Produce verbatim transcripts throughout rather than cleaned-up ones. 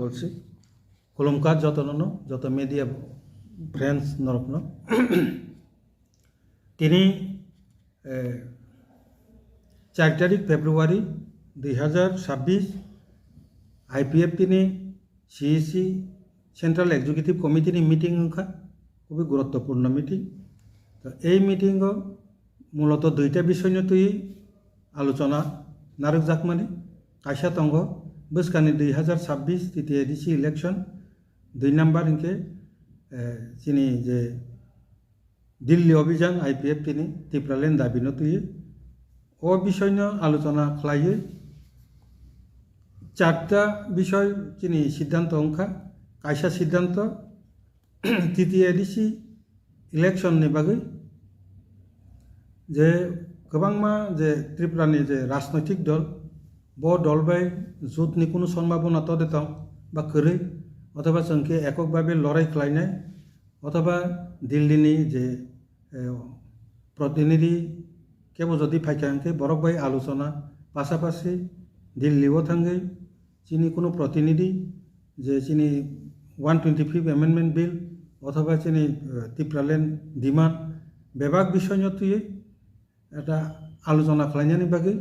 বলছি, খুলুমকার যতননো, যত media friends norokno. Tini, eh, char tarik February dui hazar sabbish, I P F T ni C E C Central Executive Committee ni meeting wngkha, khubui guruttopurno meeting. To ei meeting o muloto duita bisoyno twi alochona narwkjakmani. Kaisa tongo bwskangni dui hazar sabbish T T A D C election, dui number hinkhe, eh, chini je Delhi Abhijan I P F T ni Tipraland dabino twi o bisoyno alochona khlaiwi charta bisoy chini siddhanto wngkha. Kaisa siddhanto T T A D C election ni bagwi je kwbangma je Tripura ni je rajnoitik dol, bo dol bai jut ni kunu sombhabona tode tong ba kwrwi, othoba chwng khe ekok babe lorai khlainai, othoba Delhi ni je, eh, protinidhi kebo jodi phaikha hwnkhe borok bai alochona pasapasi Delhi o thangwi chini kunu protinidhi je chini one twenty fifth Amendment Bill othoba chini, eh, Tipraland demand bebak bisoyno twiwi ekta alochona khlainani bagwi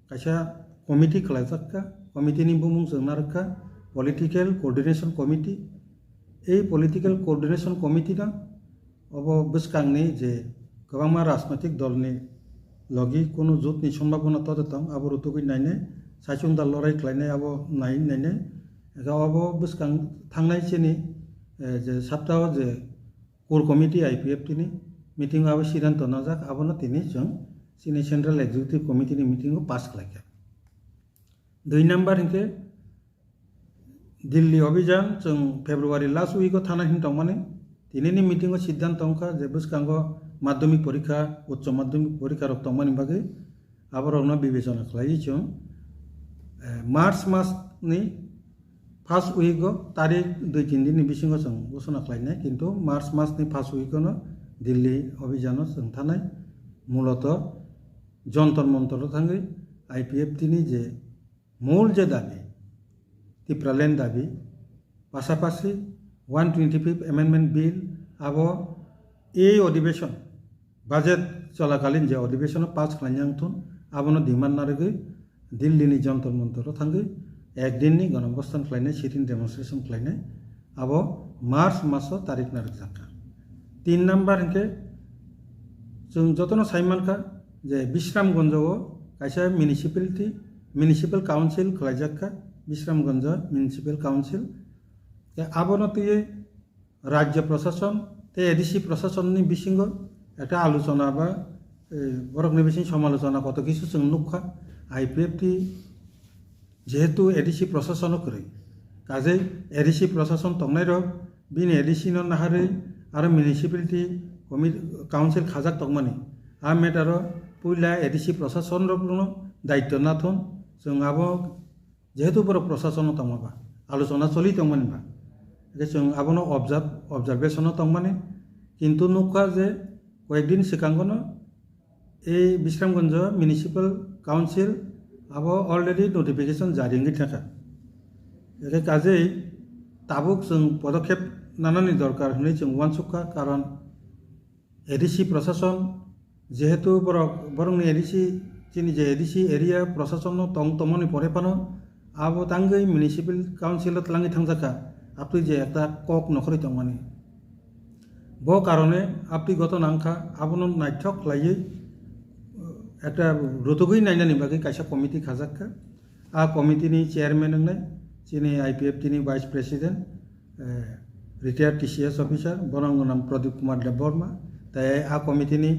kaisa committee khlaijak kha. Committee ni bumung chwng narwk kha Political Coordination Committee. Ei Political Coordination Committee no obo bwskangni je kwbangma rajnoitik dolni logi kunu jotni sombhabona tode tong, abo rutugwi nainai, saichung da lorai khlainai, abo nai nainai. Ega obo bwskang thangnai chini, eh, je saptao je Core Committee I P F T ni meeting o abo siddhanto najak, abono tini chwng chini Central Executive Committee ni meeting o pass khlaikha. Dui number hinkhe Delhi Abhijan chwng February last week o thana hin tongmani. Tinini meeting o siddhanto wngkha je bwskango madhyamik porikha, uccho madhyamik porikha rok tongmani bagwi aborokno bibechona khlaiwi chwng, eh, March mas ni first week o tarik dui tin din ni bisingo chwng ghosona khlainai, kintu March mas ni first week o no Delhi Abhijan o chwng thanai, muloto Jontor Montor o thangwi I P F T ni je mul je dabi, Tipraland dabi, pasapasi one twenty fifth Amendment Bill abo ei odhibeshon, budget cholakalin je odhibeshon o pass khlaina wngthun, abono demand narwgwi Delhi ni Jontor Montor o thangwi ek din ni gonobosthan khlainai, sit-in demonstration khlainai, abo March maso tarik narwkjakha. Tin number hinkhe chwng jotono saimankha je Bisramganj o kaisa municipality, municipal council khlaijakha, Bisramganj Municipal Council. Tei abono twiwi rajya prashason tei A D C prashason ni bisingo ekta alochona ba, eh, borokni bising somalochona koto kisu chwng nukha. I P F T jehetu A D C prashasono kwrwi, kajei A D C prashason tongnairok bini A D C no naharwi aro municipality comi-, council khajak tongmani, a matter o puila A D C prashason rokno daityo nathon. Chwng abo jehetu borok prashasono tongma ba, alochona choli tongmani ba, hwnkhe chwng abono observe-, observation o tongmani, kintu nukha je koyekdin swkangono ei Bisramganj Municipal Council abo already notification jari wngwi thangkha. Hwnkhe kajei tabuk chwng podokhep nanani dorkar hwnwi chwng uansukha, karon A D C prashason, jehetu borok, borokni A D C, chini je A D C area prashason no tong tongmani pore phano abo tangwi municipal council o twlangwi thangjakha, abtwi je ekta kok nokhorwi tongmani. Bo karone abtwi goto nangkha, abono naithok khlaiwi, uh, ekta rutugwi nainani bagwi kaisa committee khajakha. A committee ni chairman wngnai chini I P F T ni vice president, eh, retired T C S officer, bono wngwi nang Pradip Kumar Debbarma. Tei a committee ni,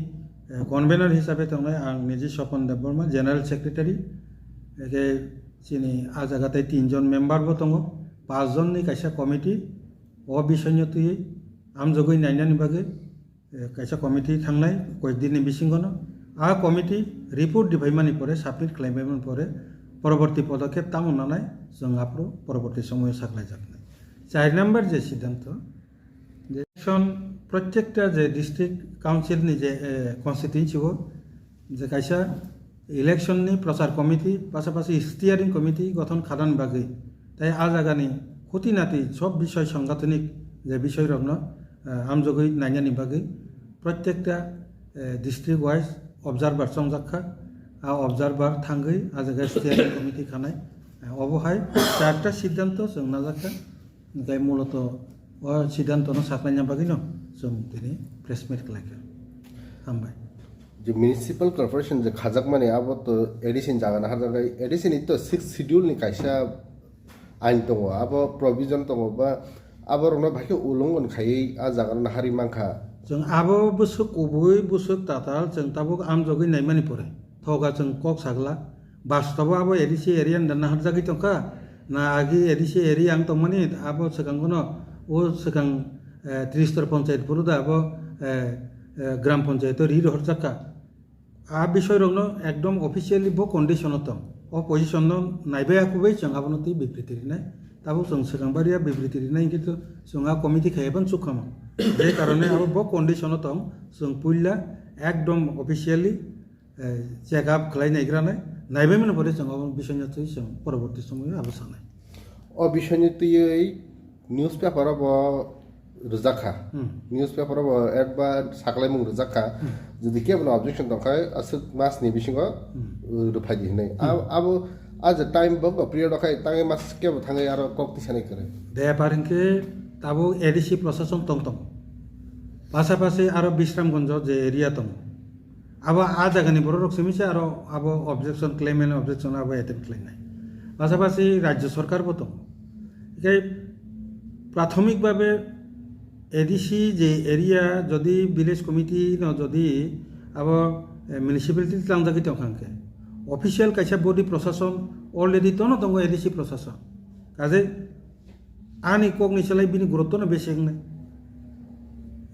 eh, convener hisabe tongnai ang niji Sopon Debbarma, general secretary. Eke chini a jaga tei tinjon member bo tongo, pachjon ni kaisa committee. O bisoyno twiwi amjogwi nainani bagwi, eh, kaisa committee thangnai koyekdinni bisingono. A committee report riphaimani pore, submit khlaibaimani pore, poroborti podokhep tamo nanai, chwng aphuru poroborti somoyo saklaijaknai. Char number je siddhanto, Election, prottekta je district council ni je, eh, constituency o je kaisa election ni prochar committee, pasapasi steering committee gothon khanani bagwi, tai a jagani khuti nati sob bisoi sangathanik je bisoi rokno, eh, amjogwi nainani bagwi prottekta, eh, district wise observer chongjak kha. A observer thangwi a jaga steering committee khanai. Eh, obo hai charta siddhanto chwng najak kha. Hingke muloto o siddhanto no saknaina bagwi no chwng tini press meet khlai kha. Hambai. Je municipal corporation je khajakmani abo to A D C ni jaga na khajaknai, A D C ni to sixth schedule ni kaisa ain tongo, abo provision tongo ba abo rokno bai khe ulungon khaiwi a jaga no hari mankha. Chwng abo bwswk kubui bwswk tatal chwng tabuk amjogwi naimani pore thoga chwng kok sagla. Bastobo abo A D C area ni da naharjagwi tongkha, na agi A D C area ang tongmani abo swkang bono o swkang, eh, Tristwar Panchayat phuru da abo, eh, eh, Gram Panchayat o ri rohorjak kha. A bisoi rokno ekdom officially bo condition o tong. O position no naibai akubai chwng abono twi bibriti rinai. Tabuk chwng swkang baria bibriti rinai hwnkhe to chwng a committee khai ban chukha mo. Je karone abo bo condition o tong, chwng puila ekdom officially eh, check up khlai naigrane, naibaimani pore chwng obo bisingno twi chwng poroborti somoio abo sanai. O bisingni twiwi newspaper o bo rwjak kha. Hmm. Newspaper o bo advance saklaimung rwjak kha. Hmm. Jodi kebono objection tongkha, aswk masni bisingo, Hmm. uh, rwphai di hinwi. Hmm. Ab-, abo, a je time bo, bo period o khai tangwi mas kebo thangwi aro kok tisanai kwrwi. Bepar hinkhe tabuk A D C prosason tong tong. Pasapasi aro Bisramganjo je area tongo. Abo a jagani borok rok simi se aro abo objection claim and objection abo attempt khlainai. Pasapasi Rajya Sarkar bo tongo. Hinkhe prathomik babe A D C je area jodi village committee no jodi abo, eh, municipality tlangjagwi tongkha hinkhe official kaisa body prosason already tono tongo A D C prosason. Kaje ani kokni selai bini gurutto no besi wngnai.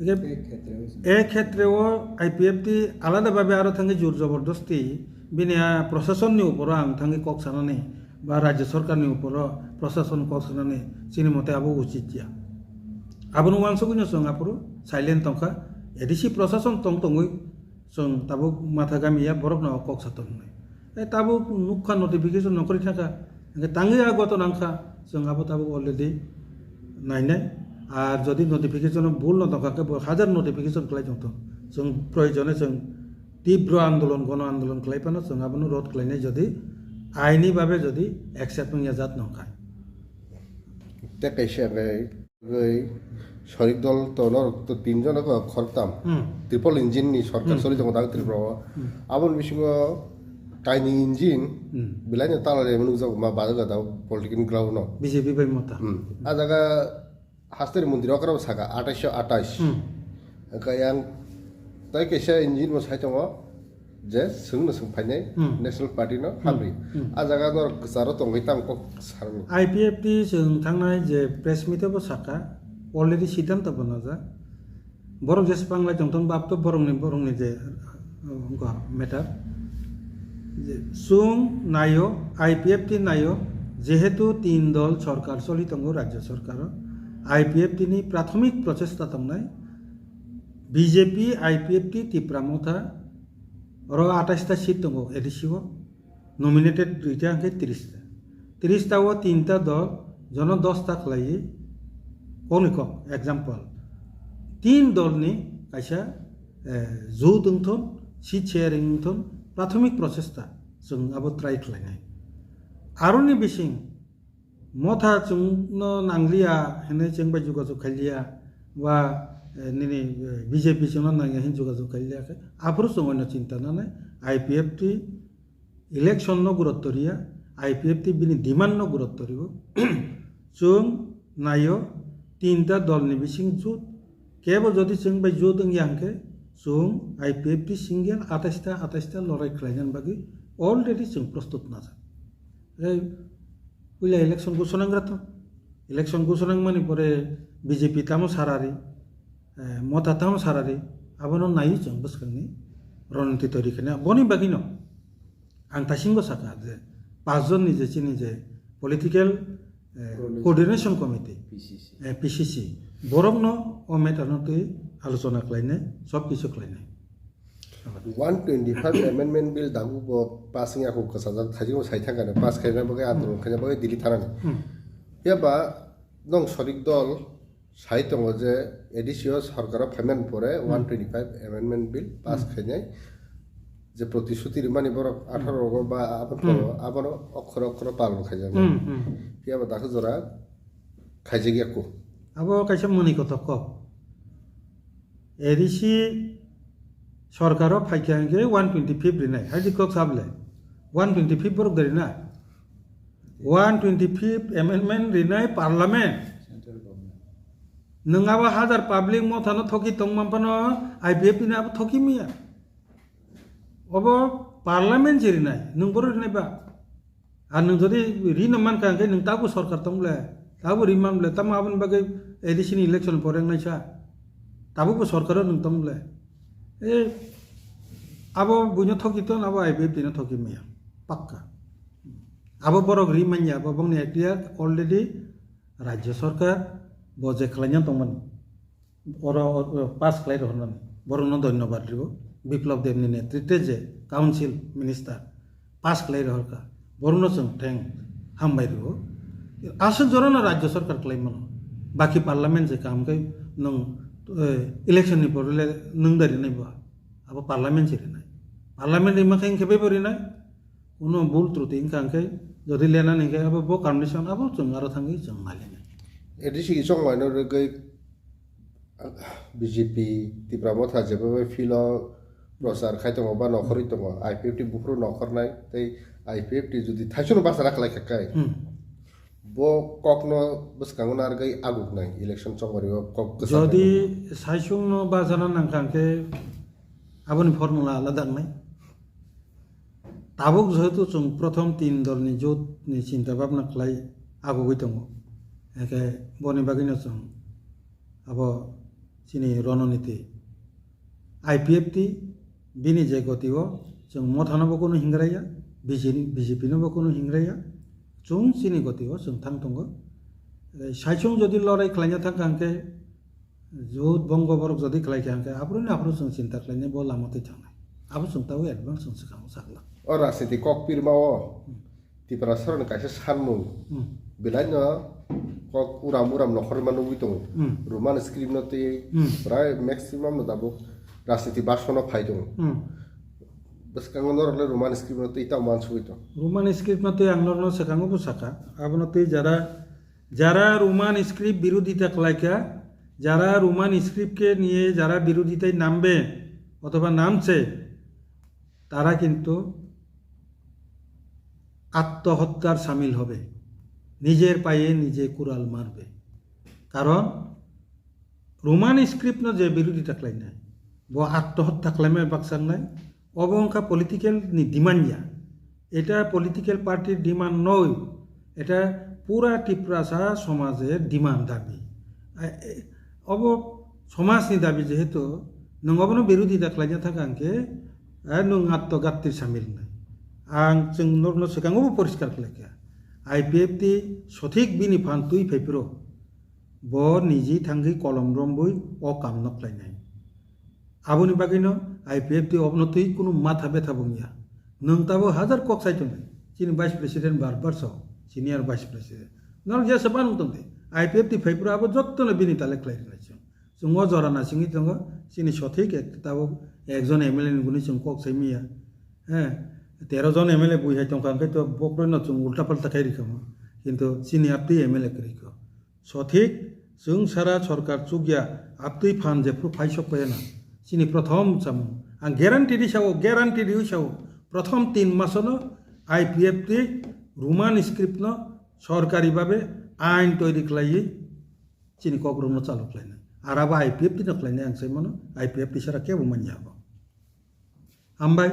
Hinkhe E khetre o se. E khetre o I P F T alada babe aro thangwi jur jobordosti bini a prosason ni uporo ang thangwi kok sanani ba Rajya Sarkar ni uporo prosason kok sanani chini mote abo uchit ya. Abono wansugwi no chwng aphuru silent tongkha. A D C prosason tong tongwi chwng tabuk matha gami ya borok no kok sa tongnai. E, tabuk nukha notification nongkhorwi thangkha. Hingkhe tangwi a goto nangkha, chwng abo tabuk already nainai. Ar jodi notification o bul no tongkha khe bo hajar notification khlai tongthok. Chwng proyojone chwng tibro andolon, gono andolon khlai phano chwng abono rod khlainai jodi aini babe jodi accept wngya jat nongkha. Tei kaisa hwnkhe Oi, sorik dol to norok to tin jon ko khoroktam. Hmm. Triple engine ni sorkar Hmm. soli tongo dak Tripura o. Hmm. Aboni bisingo kaini engine Hmm. belai no tala le nukjago ma bazar da political ground no. B J P bai Motha. Hmm. A jaga haste ni mondiro okra saka atais atais. Hmm. Kaya ang tai kaisa engine bo sai tongo. Je swngno swng phainai Hmm. National Party no Hmm. hamri. Hmm. A jaga norok kwcharo tongwi tamo kok sarwno. I P F T chwng thangnai je press meet o bo sakha, already siddhanto bo najak. Borok jesa panglai tongthon bab to borokni, borokni je, uh, wngkha matter. Je chwng naio, I P F T naio, jehetu tin dol sorkar choli tongo rajya sorkaro, I P F T ni prathomik prochesta tongnai, B J P, I P F T, Tipra Motha, oro atais ta seat tongo A D C o, nominated duita hwnkhe tris ta. Tris ta o tinta dol, jono dos ta khlaiwi, kokni kok, example, tin dolni kaisa, eh, jut wngthon, seat sharing wngthon, prathomik prochesta chwng abo try khlainai. Aroni bising Motha chwngno nangliya hinwi chwng bai jogajog khailiya, ba, eh, nini, eh, B J P chwngno nangya hinwi jogajog khailiya khe, aphuru chwng oino chinta nanai, I P F T election no gurutto riya, I P F T bini demand no gurutto rio. Chwng naio tinta dolni bising jut, kebo jodi chwng bai jut wngya hwnkhe, chwng I P F T single atais ta, atais ta lorai khlainani bagwi already chwng prostut najak. Tei puila election gusonang rato. Election gusonang mani pore B J P tamo sarari, eh, Motha tamo sarari, abono naiwi chwng bwskangni roniti tori khana. Boni bagwino ang taisingo sakha je, panch jonni je chini je political, eh, Coordination. Coordination Committee, P C C. Eh, P C C, Borokno o matter no twi alochona khlainai, sob kisu khlainai. One twenty-five amendment bill dagu bo pass wngya kho kwchajak, thaijwk sai thangkha pass khaina bagwi andolon khaina bagwi Delhi thanani. Hmm. Phiya ba nong sorik dol sai tongo je A D C o sorkaro phaimani pore Hmm. one twenty-five amendment bill pass Hmm. khainai je protishuti rimani borok Hmm. atharo rogo ba abo Hmm. poro abono okhoro okhoro palon khaijak. Hmm, hmm. Phiya ba dakhuk jora khaijak yakku. Abo kaisa mwnwi kothok kok. A D C sorkaro phaikha hwnkhe one twenty-fifth rinai. Haidi kok sable. One twenty-fifth borok de rinai. One twenty-fifth amendment rinai parliament. Central government. Nwng abo hajar public mothano thoki tongma phano I P F T ni abo thoki maya. Obo parliament se rinai, nwng boro rinai ba. Ar nwng jodi rino mankha hwnkhe nwng tabuk sorkar tong ble, tabuk ri man ble, tamo aboni bagwi A D C ni election pore wngnaisa. Tabuk bo sorkaro nwng tong ble. E, abo buino thoki ton, abo I P F T no thoki maya. Pakka. Abo borok ri manya, abo bongni ekhtiar already Rajya Sorkar bo je khlaina tongmani. Oro, oro pass khlai rohornani. Borokno dhonyobad ribo. Biplab Debni netritwe je council minister pass khlai rohorkha. Borokno chwng theng hambai ribo. Aswk jorano Rajya Sorkar khlai mano. Baki parliament je kaham khe nwng, eh, election ni pore le nwng da rinai bo. Abo parliament se rinai. Parliament rima khe wngkhe bebo rinai. Kuno bul truti wngkha hwnkhe jodi lenani hwnkhe abo bo condition abo chwng aro thangwi chwng nailainai. A D C chongmaino rwgwi B J P Tipra Motha jebabai philo prochar khai tongo ba nokhorwi tongo, I P F T buphuru nokhornai tei I P F T jodi thaichung bachara khlai kha kai, Hmm. bo kokno bwskango narwgwi aguknai election chongmario kok kwchang Jodi khai saichungno bachara nangkha hwnkhe aboni formula alada wngnai. Tabuk jehetu chwng prothom tin dolni jotni chinta bhabna khlai agugwi tongo, hwnkhe boni bagwino chwng abo chini rononiti I P F T bini je gotio chwng mothanobo kunu hingraiya, B J P nobo kunu hingraiya, chwng chini gotio chwng thang tongo. Saichung jodi lorai khlaina thangkha hwnkhe Jut bongo borok jodi khlai kha hwnkhe aphuru ni aphuru chwng chinta khlainai bo lama twi thangnai. Abo chwng tabuk advance chwng swkang sak lang. O rajniti kok pirma o Hmm. Tiprasa rokni kaisa sanmung Hmm. belai no kok uram uram nokhorma nugwi tongo. Hmm. Roman script no twi Hmm. prai maximum no tabuk rajniti basono phai tongo. Hmm. Bwskango norok le Roman script no twi tamo uansugwi tongo. Roman script no twi ang norokno swkango bo saka. Abono twi jara Jara Roman script birodita khlaikha, jara Roman script ke niye jara birodita nambe othoba namche, tara kintu attohotyar samil hobe, nijer paye nije kural marbe. Karon Roman script no je birodita khlainai, bo attohotya khlaimai baksa wngnai, obo wngkha political ni demand ya. Eta political party demand noi, eta pura Tiprasa somajer demand dabi. A-, e-, obo somajni dabi jehetu nwng obono birodita khlaina thangkha hwnkhe, a, nwng atto gattir samil wngnai. Ang chwng norokno swkango bo poriskar khlaikha. I P F T sothik bini phan twi phaiphuru. Bo niji thangwi kolom romwi o kamno khlainai. Aboni bagwino I P F T obono twi kunu matha betha bo wngya. Nwng tabuk hajar kok sai tongnai. Chini Vice President bar bar sao, Senior Vice President. Norok jesa banung tongdi. I P F T phaiphuru abo jottono bini tale khlai rwnai chwng. Chwng o jora nasingwi tongo, chini sothik ek tabuk ekjon M L A ni hwnwi chwng kok sai manya. He, tero jon M L A bui hai tongkha, hwnkhe to bokrokno chwng ulta palta khai rikha mo. Kintu chini aptwi M L A kwrwi kho. Sothik, chwng sara sorkar chukya, aptwi phan jephru phai sok phaiyana. Chini prothom samung. Ang guarantee di sao, guarantee di sao. Prothom tin masono I P F T Roman script no sorkari babe ain toiri khlaiwi chini kokrokno chalu khlainai. Arabo I P F T no khlainai ang sai mano, I P F T sara kebo manya abo. Hambai,